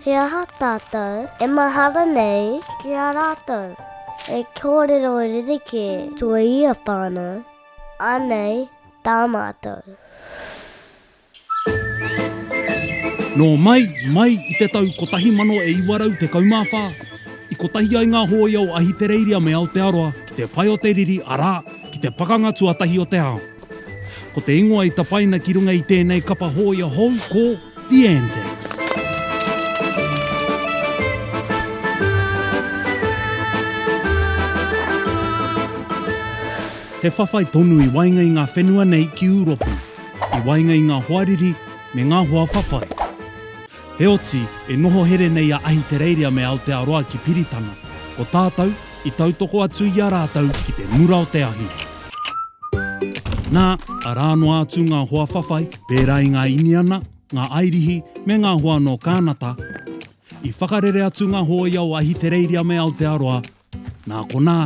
He aha tātou e mahara nei ki a rātou? He kōrero rerekē tō ia whānau, anei tā mātou. Nō Mai, mai i te tau 1914, i kotahi ai ngā hōia o Ahitereiria me Aotearoa ki te pae o te riri, arā, ki te Pakanga Tuatahi o te Ao. Ko te ingoa i tapaina ki runga i tēnei kapa hōia hou ko The Anzacs. He whawhai tonu i waenga i ngā whenua nei ki Ūropi, i waenga i ngā hoariri me ngā hoa whawhai. Heoti, e noho here nei a Ahitereiria me Aotearoa ki Piritana, ko tātou i tautoko atu i a rātou ki te mura o te ahi. Nā, arā noa atu ngā hoa whawhai, pērā i ngā Iniana, ngā Airihi, me ngā hoa nō Kānata. I whakarere atu ngā hōia o Ahitereiria me Aotearoa, nā konā,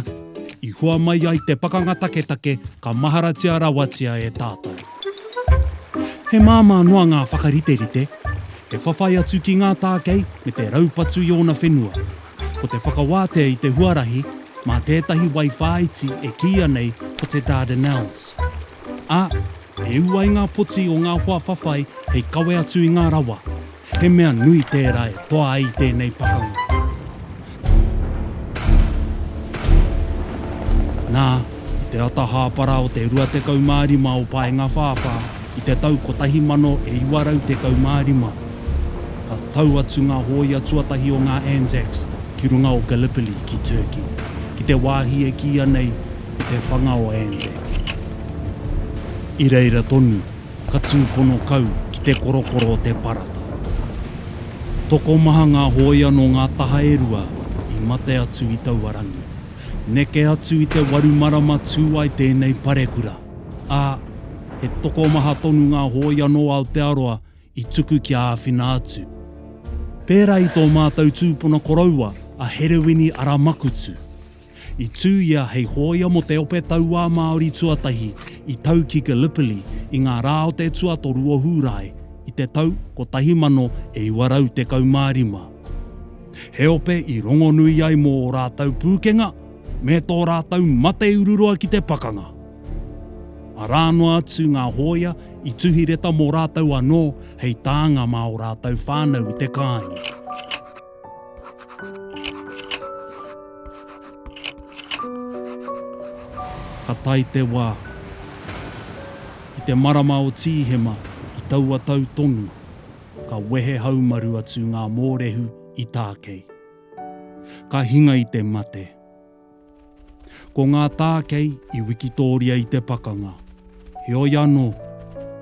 i hua mai ai te pakanga taketake ka maharatia rawatia e tātou. He māmā noa ngā whakariterite, he whawhai atu ki ngā tākei me te raupatu i ōna whenua. Ko te whakawātea i te huarahi mā tētahi wai whāiti e kīia nei ko te Dardanelles. Ā, e ū ai ngā poti o ngā hoa whawhai hei kawe atu i ngā rawa. He mea nui tērā e toa ai tēnei pakanga. Nā, i te ata hāpara o te 25 o Paengawhāwhā i te tau 1915, Ka tau atu ngā hōia tuatahi o ngā Anzacs ki runga o Gallipoli ki Turkey, ki te wāhi e kīia nei ko te Whanga o Anzac. I reira tonu, ka tūpono kau ki te korokoro o te parata. Tokomaha ngā hōia nō ngā taha e rua i mate atu i taua rangi. Neke atu i te waru marama tū ai tēnei parekura, ā, he tokomaha tonu ngā hōia nō Aotearoa i tuku kia āwhina atu. Pērā i tō mātou tūpuna koroua a Herewini Aramakutu. I tū ia hei hōia mō te Ope Tauā Māori tuatahi i tau ki Gallipoli i ngā rā o te tuatoru o Hūrae i te tau 1915. He ope i rongonui ai mō ō rātou pūkenga me tō rātou mate ururoa ki te pakanga. Arā noa atu ngā hōia i tuhi reta mō rātou anō hei tānga mā ō rātou whānau i te kāinga. Ka tae te wā. I te marama o Tīhema i taua tau tonu, ka wehe haumaru atu ngā mōrehu i Tākei. Ka hinga i te mate. Ko ngā tākei i wikitōria i te pakanga. Heoi anō,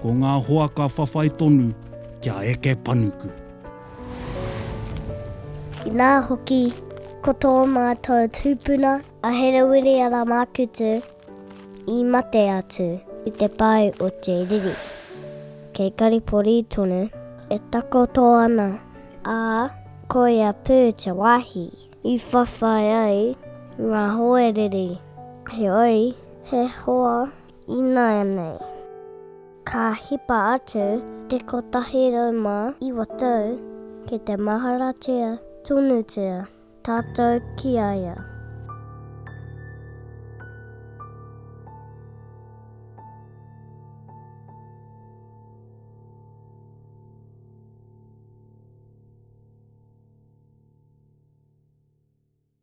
ko ngā hoa ka whawhai tonu kia eke panuku. Inā hoki, ko tō mātou tupuna a Herewini Aramakutu i mate atu i te pae o te riri. Kei Karipori tonu e takoto ana, ā, koia pū te wāhi. I whawhai ai ngā hoariri, heoi, he hoa ināianei. Ka hipa atu te 109 tau ki te maharatia tonutia tātou ki a ia.